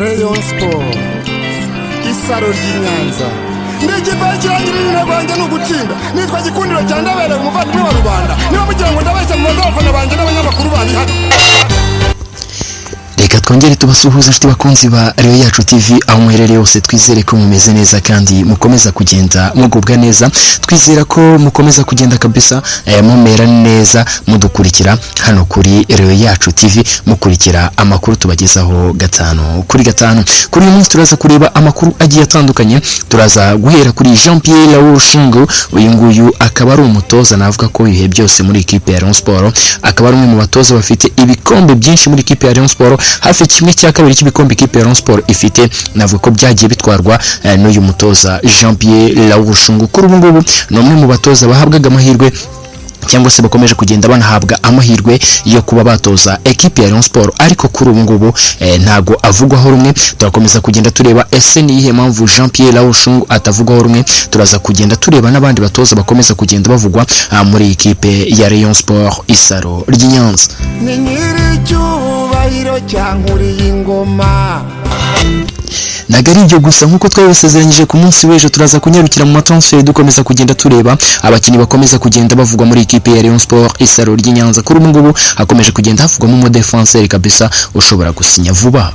Rayon Sport, isaro ry'i Nyanza. Ndi ikipe y'ikirangirire, intego yanjye ni ugutsinda. Nitwa Gikundiro cya Ndabereye, umuvandimwe wa rubanda. Niba mugira ngo ndabeshya, mubaze abafana banjye n'abanyamakuru bandi hano. Reka twongere tubasuhuze, inshuti bakunzi ba Rayon Yacu TV, aho muherereye hose. Twizere ko mumeze neza kandi mukomeza kugenda mugubwa neza. Twizera ko mukomeza kugenda kabisa mumera neza, mudukurikira hano kuri Rayon Yacu TV, mukurikira amakuru tubagezaho gatanu kuri gatanu. Kuri uyu munsi turaza kureba amakuru agiye atandukanye. Turaza guhera kuri Jean Pierre Raoul Shungu. Uyu nguyu akaba ari umutoza navuga ko ibihe byose muri ikipe ya Rayon Sport, akaba ari umwe mu batoza bafite ibikombe byinshi muri ikipe ya Rayon Sport. Hafi kimwe cya kabiri cy'ibikombe ikipe ya Rayon Sport ifite navuga ko byagiye bitwarwa n'uyu mutoza Jean Pierre Raoul Shungu. Kuri ubu ngubu ni umwe mu batoza bahabwaga amahirwe cyangwa se bakomeje kugenda banahabwa amahirwe yo kuba batoza ekipe ya Rayon Sport, ariko kuri ubu ngubu ntago avugwaho rumwe. Turakomeza kugenda tureba ese ni iyihe mpamvu Jean Pierre Raoul Shungu atavugwaho rumwe. Turaza kugenda tureba n'abandi batoza bakomeza kugenda bavugwa muri iyi kipe ya Rayon Sport, isaro ry'i Nyanza. Ni nyiricyubahiro cyankuriye ingoma. Ntabwo ari ibyo gusa. Nk'uko twabibasezeranyije ku munsi w'ejo, turaza kunyarukira mu matransfer, dukomeza kugenda tureba abakinnyi bakomeza kugenda bavugwa muri ikipe ya Rayon Sport, isaro ry'i Nyanza. Kuri ubu ngubu hakomeje kugenda havugwamo umudefenseur kabisa ushobora gusinya vuba.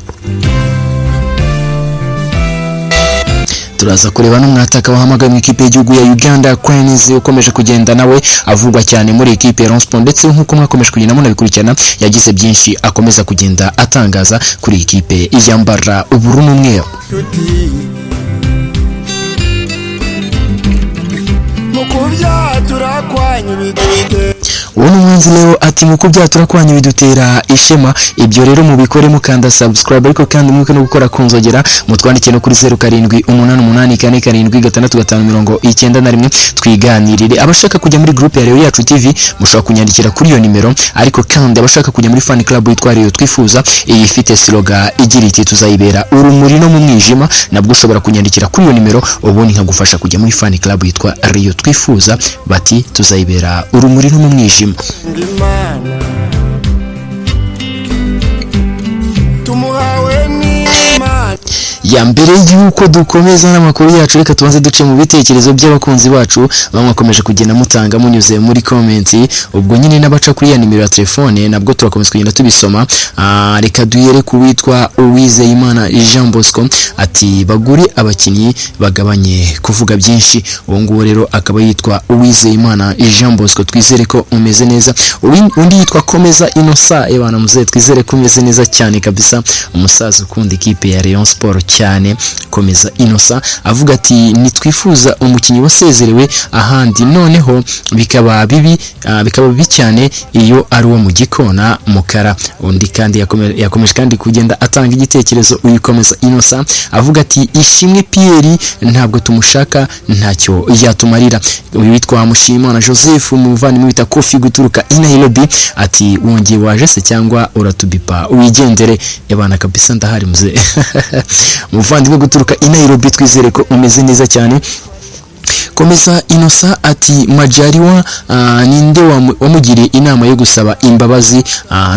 Turaza kureba n'umwataka wahamagawe mu ikipe y'igihugu ya Uganda Cranes, ukomeje kugenda nawe avugwa cyane muri ikipe ya Rayon Sport, ndetse nk'uko mwakomeje kugenda munabikurikirana, yagize byinshi akomeza kugenda atangaza kuri iyi kipe yambara ubururu n'umweru. Nshuti, mu kubyatura kwanyu bidute. Uwo ni umwanzi Leo ati: "Mu kubyatura kwanyu bidutera ishema." Ibyo rero mubikore mukanda subscribe, ariko kandi mwibuke no gukora ku nzogera. Mutwandike no kuri 0788476591 twiganirire. Abashaka kujya muri groupe ya Rayon Yacu TV mushobora kunyandikira kuri iyo nimero, ariko kandi abashaka kujya muri fan club yitwa Rayon Twifuza, iyi ifite slogan igira iti "Tuzayibera urumuri no mu mwijima", nabwo ushobora kunyandikira kuri iyo nimero, ubundi nkagufasha kujya muri fan club yitwa Rayon Twifuza, bati "Tuzayibera urumuri no mu mwijima". Imana tumuhawe n'Imana. Ya mbere y'uko dukomeza n'amakuru yacu, reka tubanze duce mu bitekerezo by'abakunzi bacu. Bamwe bakomeje kugenda mutanga munyuze muri comments, ubwo nyine n'abaca kuri ya nimero ya telefone nabwo turakomeza kugenda tubisoma. Reka duhere ku witwa Uwizeyimana Jean Bosco, ati: "Bagure abakinnyi, bagabanye kuvuga byinshi." Uwo nguwo rero akaba yitwa Uwizeyimana Jean Bosco, twizere ko umeze neza. Undi yitwa Komeza Innocent. Ebana muzehe, twizere ko umeze neza cyane kabisa, umusaza ukunda ikipe ya Rayon Sport cyane. Komeza Innocent avuga ati: "Ntitwifuza umukinnyi wasezerewe ahandi, noneho bikaba bibi, bikaba bibi cyane iyo ari uwo mu gikona mukara." Undi kandi yakomeje kandi kugenda atanga igitekerezo, uyikomeza Innocent avuga ati: "Ishimwe Pierre ntabwo tumushaka, ntacyo yatumarira." Uyu witwa Mushimana Joseph, umuvandimwe wita Kofi guturuka i Nairobi, ati: "Wongeye waje se cyangwa uratubipa wigendere?" Ebana kabisa, ndahari muze. Umuvandimwe guturuka i Nairobi, twizere ko umeze neza cyane. Komeza Innocent ati: "Majaliwa ninde wamugiriye inama yo gusaba imbabazi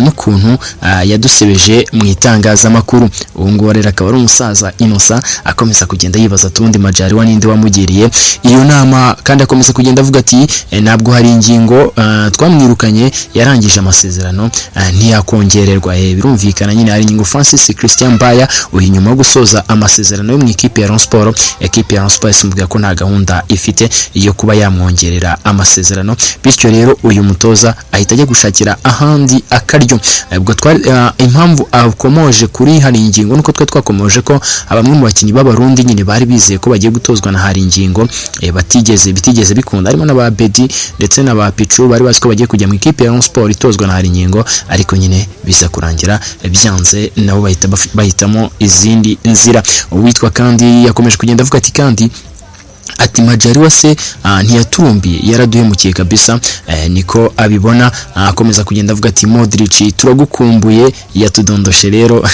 n'ukuntu yadusebeje mu itangazamakuru?" Uwo nguwo rero akaba ari umusaza Innocent, akomeza kugenda yibaza ati: "Ubundi Majaliwa ninde wamugiriye iyo nama?" Kandi akomeza kugenda avuga ati: "Ntabwo hari ingingo twamwirukanye, yarangije amasezerano, ntiyakongererwa." Birumvikana nyine, hari ingingo Francis Christian Mbaya, uyu nyuma yo gusoza amasezerano yo mu ikipe ya Rayon Sport, ekipe ya Rayon Sport imubwira ko nta gahunda ifite yo kuba yamwongerera amasezerano, bityo rero uyu mutoza ahita ajya gushakira ahandi akaryo. Ubwo twari impamvu akomoje kuri hari ingingo nuko twe twakomoje ko bamwe mu bakinnyi b'Abarundi nyine bari bizeye ko bagiye gutozwa na hari ingingo, batigeze bitigeze bikunda, harimo n'aba Bedi ndetse n'aba Pichu, bari bazi ko bagiye kujya mu ikipe ya Rayon Sport itozwa na hari ingingo, ariko nyine biza kurangira byanze, nabo bahita bahitamo izindi nzira. Uwitwa kandi yakomeje kugenda avuga ati kandi ati: "Majaliwa se ntiyaturumbiye, yaraduhemukiye kabisa." Niko abibona. Akomeza kugenda avuga ati: "Modric turagukumbuye, yatudondoshe rero."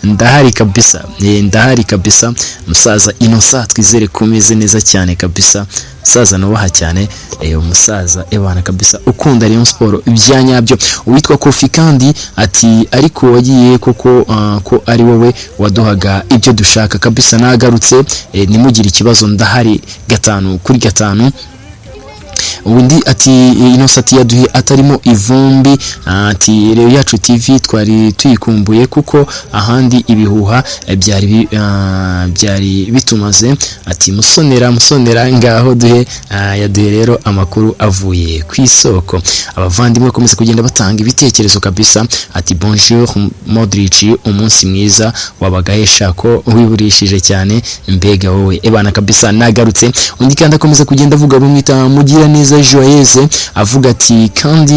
Ndahari kabisa, ndahari kabisa. Musaza Innocent, twizere ko umeze neza cyane kabisa. Umusaza nubaha cyane, umusaza ebana kabisa ukunda Rayon Sport ibya nyabyo. Uwitwa Kofi kandi ati ariko wagiye koko, ko ari wowe waduhaga ibyo dushaka kabisa, nagarutse, nimugire ikibazo ndahari 5 kuri 5. Undi ati Innocent yaduhe atarimo ivumbi. Ati Rero Yacu TV twari tuyikumbuye kuko ahandi ibihuha byari bitumaze. Ati Musonera, Musonera ngaho duhe, yaduhe rero amakuru avuye ku isoko. Abavandimwe bakomeza kugenda batanga ibitekerezo kabisa. Ati bonjour Modric, umunsi mwiza wabagahesha ko wiburishije cyane, mbega wowe ebana kabisa nagarutse. Undi kandi akomeza kugenda avuga, bamwita Mugira neza Joyeuse, avuga ati kandi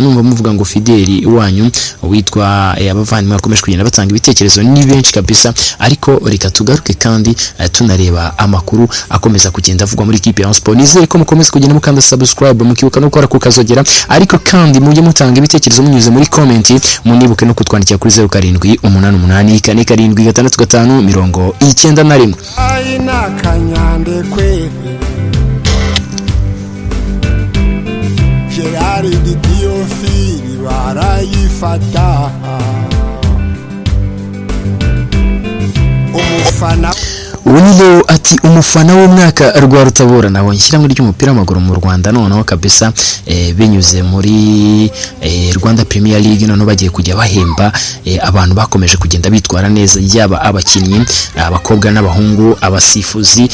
numva muvuga ngo Fideli wanyu witwa abavandimwe bakomeje kugenda batanga ibitekerezo ni benshi kabisa, ariko reka tugaruke kandi tunareba amakuru akomeza kugenda avugwa muri ikipe ya Sport. Nizere ko mukomeza kugenda mukanda subscribe, mukibuka no gukora ku kazogera, ariko kandi mujye mutanga ibitekerezo munyuze muri comment, munibuke no kutwandikira kuri 0788 47 65 91. Ayi nakanyandekwe Gerard Diyofili barayifata umufana. Ubu ni Leo ati umufana w'umwaka rwa Rutabura nabonye ishyirahamwe ry'umupira w'amaguru mu Rwanda noneho kabisa, binyuze muri Rwanda Premier League noneho bagiye kujya bahemba abantu bakomeje kugenda bitwara neza, yaba abakinnyi abakobwa n'abahungu, abasifuzi,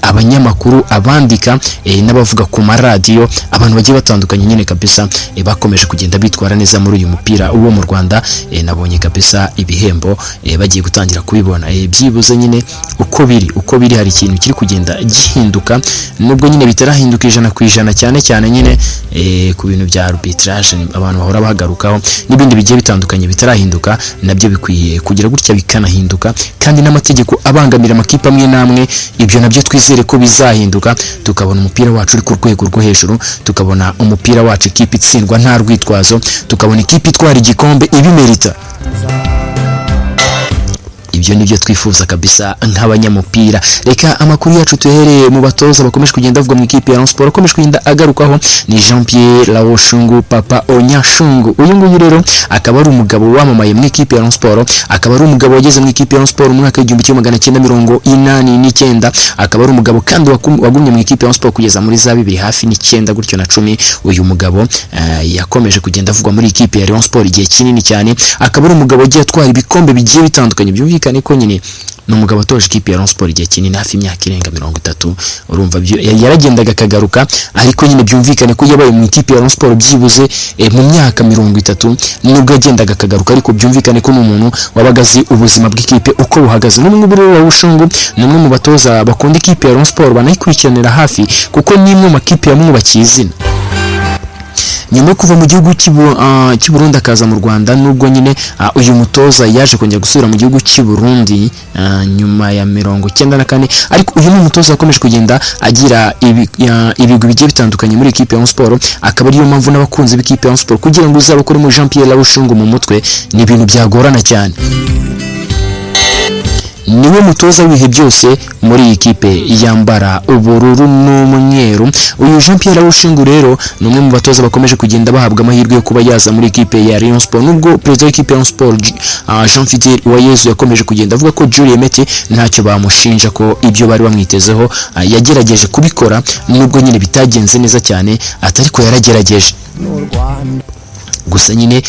abanyamakuru, abandika n'abavuga ku maradiyo, abantu bagiye batandukanye nyine kabisa, bakomeje kugenda bitwara neza muri uyu mupira wo mu Rwanda. Nabonye kabisa ibihembo bagiye gutangira kubibona, byibuze nyine uko biri hari ikintu kiri kugenda gihinduka, nubwo nyine bitarahinduka 100%, cyane cyane nyine ku bintu bya arbitrage abantu bahora bahagarukaho n'ibindi bigiye bitandukanye bitarahinduka, nabyo bikwiye kugira gutya bikanahinduka, kandi n'amategeko abangamira amakipe amwe n'amwe, ibyo nabyo twizere ko bizahinduka, tukabona umupira wacu uri ku rwego rwo hejuru, tukabona umupira wacu ikipe itsindwa nta rwitwazo, tukabona ikipe itwara igikombe ibimerita. Ibyo nibyo twifuza kabisa nk'abanyamupira. Reka amakuru yacu tuhereye mu batoza bakomeje kugenda avuga mu ikipe ya Rayon Sport. Akomeje kugenda agarukaho ni Jean Pierre Lawoshungu Papa Onyashungu. Uyu nguyu rero akaba ari umugabo wamamaye mu ikipe ya Rayon Sport, akaba ari umugabo wageze mu ikipe ya Rayon Sport mu mwaka w'1989, akaba ari umugabo kandi wagumye mu ikipe ya Rayon Sport kugeza muri za bibiri hafi n'icyenda gutyo na 10. Uyu mugabo yakomeje kugenda avugwa muri ikipe ya Rayon Sport igihe kinini cyane, akaba ari umugabo wagiye atwara ibikombe bigiye bitandukanye. Byumvikane ko nyine ni umugabo watoje ikipe ya Rayon Sport igihe kinini, hafi imyaka irenga 30. Urumva yaragendaga akagaruka, ariko nyine byumvikane ko yabaye mu ikipe ya Rayon Sport byibuze mu myaka 30, nubwo yagendaga akagaruka, ariko byumvikane ko ni umuntu wabaga azi ubuzima bw'ikipe uko buhagaze. N'ubu ngubu rero Rawushungu ni umwe mu batoza bakunda ikipe ya Rayon Sport, banayikurikiranira hafi kuko ni imwe mu makipe yamwubakiye izina nyuma yo kuva mu gihugu cy'i Burundi akaza mu Rwanda. Nubwo nyine uyu mutoza yaje kongera gusubira mu gihugu cy'i Burundi nyuma ya 94, ariko uyu ni umutoza wakomeje kugenda agira ibigwi bigiye bitandukanye muri ikipe ya Rayon Sport, akaba ariyo mpamvu n'abakunzi b'ikipe ya Rayon Sport kugira ngo uzabakore muri Jean Pierre Labushungu mu mutwe ni ibintu byagorana cyane. Niwe mutoza w'ibihe byose muri iyi kipe yambara ubururu n'umweru. Uyu Jean Pierre Labushungu rero ni umwe mu batoza bakomeje kugenda bahabwa amahirwe yo kuba yaza muri ikipe ya Rayon Sport, nubwo perezida w'ikipe ya Rayon Sport Jean Fidel Uwayezu yakomeje kugenda avuga ko Julien Mete ntacyo bamushinja, ko ibyo bari bamwitezeho yagerageje kubikora, nubwo nyine bitagenze neza cyane, atari ko yaragerageje. Gusa nyine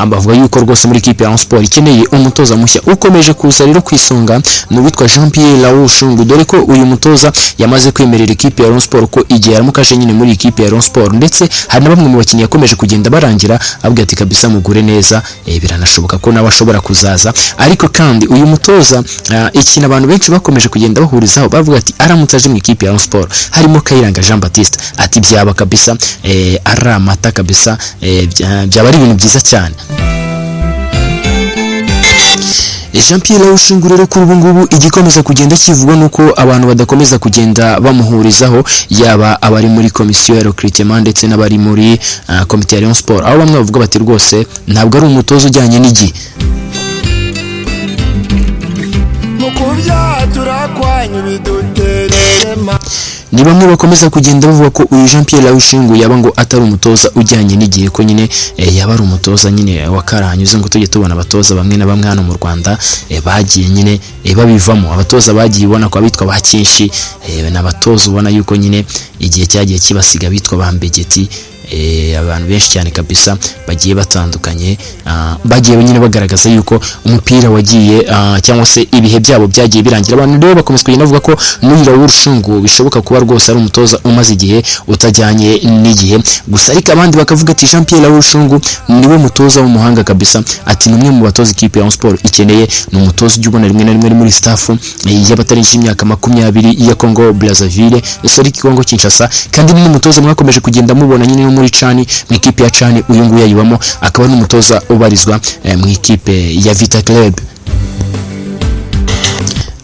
bavuga yuko rwose muri ikipe ya Rayon Sport ikeneye umutoza mushya. Ukomeje kuza rero ku isonga ni uwitwa Jean Pierre Lawushungu, dore ko uyu mutoza yamaze kwemerera ikipe ya Rayon Sport ko igihe yaramukaje nyine muri ikipe ya Rayon Sport, ndetse hari na bamwe mu bakinnyi yakomeje kugenda barangira avuga ati kabisa mugure neza, biranashoboka ko nawe ashobora kuzaza. Ariko kandi uyu mutoza, ikintu abantu benshi bakomeje kugenda bahurizaho bavuga ati aramutse aje mu ikipe ya Rayon Sport harimo Kayiranga Jean Baptiste, ati byaba kabisa ari amata kabisa, byaba ari ibintu byiza cyane. Jean Pierre Lawushungu rero kuri ubu ngubu igikomeza kugenda kivugwa nuko abantu badakomeza kugenda bamuhurizaho, yaba abari muri komisiyo ya recruitment ndetse n'abari muri komite ya Rayon Sport, aho bamwe bavuga bati rwose ntabwo ari umutoza ujyanye n'igihe. Mu kubyatura kwanyu bidutera ishema. Ni bamwe bakomeza kugenda bavuga ko uyu Jean Pierre Raoul Shungu yaba ngo atari umutoza ujyanye n'igihe, ko nyine yaba ari umutoza nyine wa karahanyuze, ngo tujye tubona abatoza bamwe na bamwe hano mu Rwanda bagiye nyine babivamo. Abatoza bagiye ubona ko abitwa ba Cyinshi n'abatoza ubona yuko nyine igihe cyagiye kibasiga, bitwa ba Mbegeti, abantu benshi cyane kabisa bagiye batandukanye, bagiye nyine bagaragaza yuko umupira wagiye, cyangwa se ibihe byabo byagiye birangira. Abantu rero bakomeza kugenda bavuga ko n'uyu Raoul Shungu bishoboka kuba rwose ari umutoza umaze igihe utajyanye n'igihe gusa, ariko abandi bakavuga ati Jean Pierre Raoul Shungu niwe mutoza w'umuhanga kabisa, ati ni umwe mu batoza ikipe ya Rayon Sport ikeneye, ni umutoza ujya ubona rimwe na rimwe ari muri staff y'abatarengeje imyaka 20 ya Congo Brazzaville, sorry, Congo Kinshasa, kandi ni n'umutoza mwakomeje kugenda mubona nyine no muri CHAN, mu ikipe ya CHAN uyu nguyu ayibamo, akaba ari n'umutoza ubarizwa mu ikipe ya Vita Club.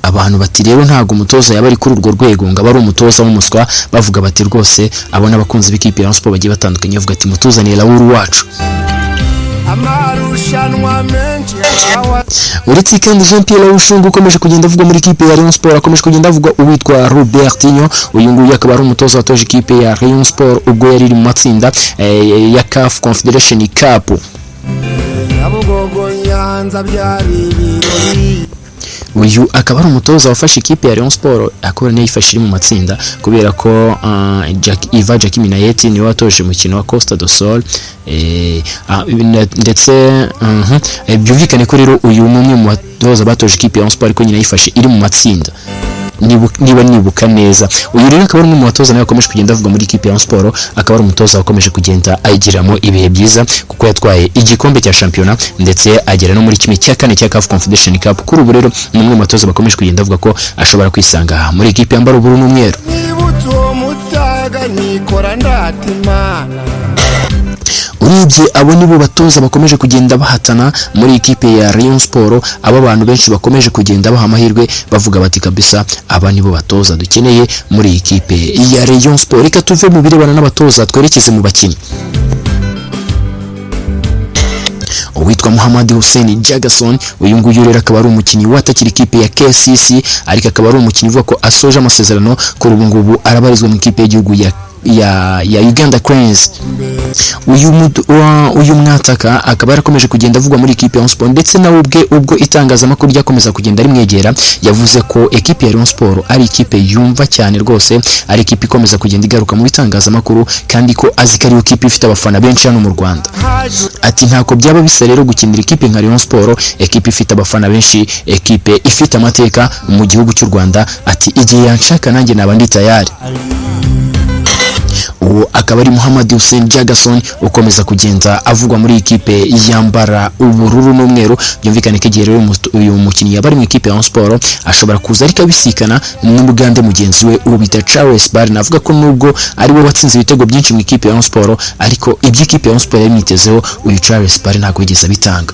Abantu bati rero ntabwo umutoza yaba ari kuri urwo rwego ngo abe ari umutoza w'umuswa. Bavuga bati rwose abona abakunzi b'ikipe ya Rayon Sport bagiye batandukanye bavuga ati mutuzaniye Raoul wacu. Amarushanwa menshi yahawe. Uretse kandi Jean Pierre Raoul Shungu ukomeje kugenda avugwa muri ikipe ya Rayon Sport, akomeje kugenda avugwa uwitwa Robertinho. Uyu nguyu akaba ari umutoza watoje ikipe ya Rayon Sport ubwo yari iri mu matsinda ya CAF Confederation Cup. Nyabugogo, Nyanza, byari ibirori. Uyu akaba ari umutoza wafashe ikipe ya Rayon Sport, akaba niyo yifashe iri mu matsinda, kubera ko Jack, Iva Jackie Minayeti niwe watoje umukino wa Costa do Sol, ndetse byumvikane ko rero uyu ni umwe mu batoza batoje ikipe ya Rayon Sport, ariko nyine yifashe iri mu matsinda niba nibuka neza. Uyu rero akaba ari umwe mu batoza nawe wakomeje kugenda avuga muri ikipe ya Rayon Sport, akaba ari umutoza wakomeje kugenda ayigiramo ibihe byiza kuko yatwaye igikombe cya shampiyona ndetse agera no muri 1/4 cya CAF Confederation Cup. Kuri ubu rero ni umwe mu batoza bakomeje kugenda avuga ko ashobora kwisanga muri ikipe yambara ubururu n'umweru. Nibutse uwo mutaga nikora ndata Imana. Urebye abo nibo batoza bakomeje kugenda bahatana muri ikipe ya Rayon Sport, abo abantu benshi bakomeje kugenda baha amahirwe, bavuga bati kabisa aba nibo batoza dukeneye muri iyi kipe ya Rayon Sport. Reka tuve mu birebana n'abatoza twerekeze mu bakinnyi. Uwitwa Muhammad Hussein Jagason, uyu nguyu rero akaba ari umukinnyi watakira ikipe ya KCC, ariko akaba ari umukinnyi uvuga ko asoje amasezerano, kuri ubu ngubu arabarizwa mu ikipe y'igihugu ya Uganda Cranes. Uyu mwataka akaba yarakomeje kugenda avugwa muri ikipe ya Rayon Sport, ndetse nawe ubwe ubwo itangazamakuru ryakomeza kugenda rimwegera yavuze ko ekipe ya Rayon Sport ari ikipe yumva cyane rwose, ari ikipe ikomeza kugenda igaruka mu bitangazamakuru, kandi ko azi ko ariyo kipe ifite abafana benshi hano mu Rwanda. Haje. Ati ntako byaba bisa rero gukinira ikipe nka Rayon Sport, ekipe ifite abafana benshi, ekipe ifite amateka mu gihugu cy'u Rwanda, ati igihe yanshaka nanjye naba ndi tayari. Uwo akaba ari Muhammad Hussein Jagason ukomeza kugenda avugwa muri iyi kipe yambara ubururu n'umweru. Byumvikane ko igihe rero uyu mukinnyi yaba ari mu ikipe ya Rayon Sport ashobora kuza ariko abisikana n'umugande mugenzi we uwo bita Charles Barry. Navuga ko nubwo ari we watsinze ibitego byinshi mu ikipe ya Rayon Sport, ariko ibyo ikipe ya Rayon Sport yamwitezeho uyu Charles Barry ntabwo yigeze abitanga.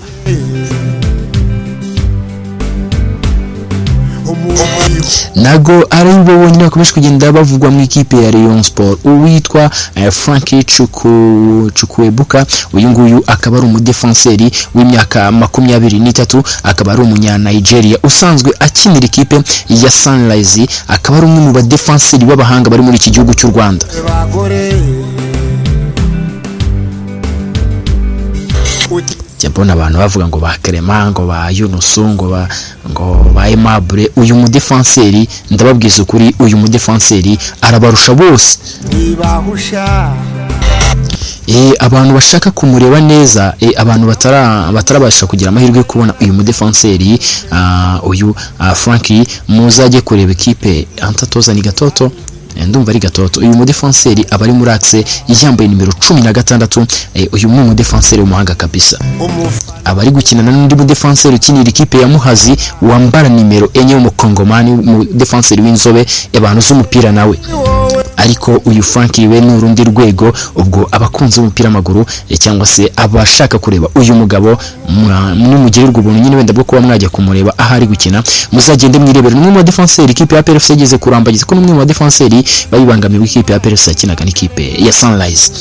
Nago ari bo bonyine bakomeje kugenda bavugwa mu ikipe ya Rayon Sport. Uwitwa Frank Chukwuebuka, uyu nguyu akaba ari umudefenseri w'imyaka 23, akaba ari umunya Nigeria usanzwe akinira ikipe ya Sunrise, akaba ari umwe mu badefenseri b'abahanga bari muri iki gihugu cy'u Rwanda. Bagore uti Njya mbona abantu bavuga ngo ba Clement, ngo ba Yunusu, ngo ba Aimable. Uyu mudefenseri ndababwiza ukuri, uyu mudefenseri arabarusha bose. Ntibahusha. Abantu bashaka kumureba neza, abantu batarabasha kugira amahirwe yo kubona uyu mudefenseri, uyu Frankie, muzajye kureba ikipe antatoza ni Gatoto. Ndumva ari Gatoto. Uyu mudefenseri aba ari muri axe yambaye nimero 16. Uyu ni umudefenseri w'umuhanga kabisa. Umufana. Aba ari gukinana n'undi mudefenseri ukinira ikipe ya Muhazi wambara nimero 4 w'umukongomani, umudefenseri w'inzobe, abantu z'umupira nawe. Wowe. Ariko uyu Frank we ni urundi rwego. Ubwo abakunzi b'umupira w'amaguru, cyangwa se abashaka kureba uyu mugabo, nimugirirwa ubuntu nyine wenda bwo kuba mwajya kumureba aho ari gukina, muzagende mwirebere. Ni umwe mu badefenseri ikipe ya PRFC yageze kurambagiza, ko ni umwe mu badefenseri bayibangamiwe ikipe ya PRFC yakinaga n'ikipe ya Sunrise.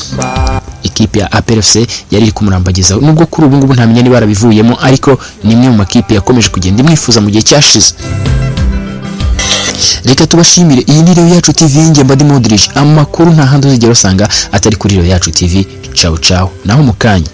Ikipe ya APRFC yari iri kumurambagiza, nubwo kuri ubu ngubu ntamenya niba yarabivuyemo, ariko ni imwe mu makipe yakomeje kugenda imwifuza mu gihe cyashize. Reka tubashimire. Iyi ni Reyo Yacu TV, njye Mbadi Modric. Amakuru nta handi uzigera usanga atari kuri Reyo Yacu TV. Ciao ciao, naho mu kanya.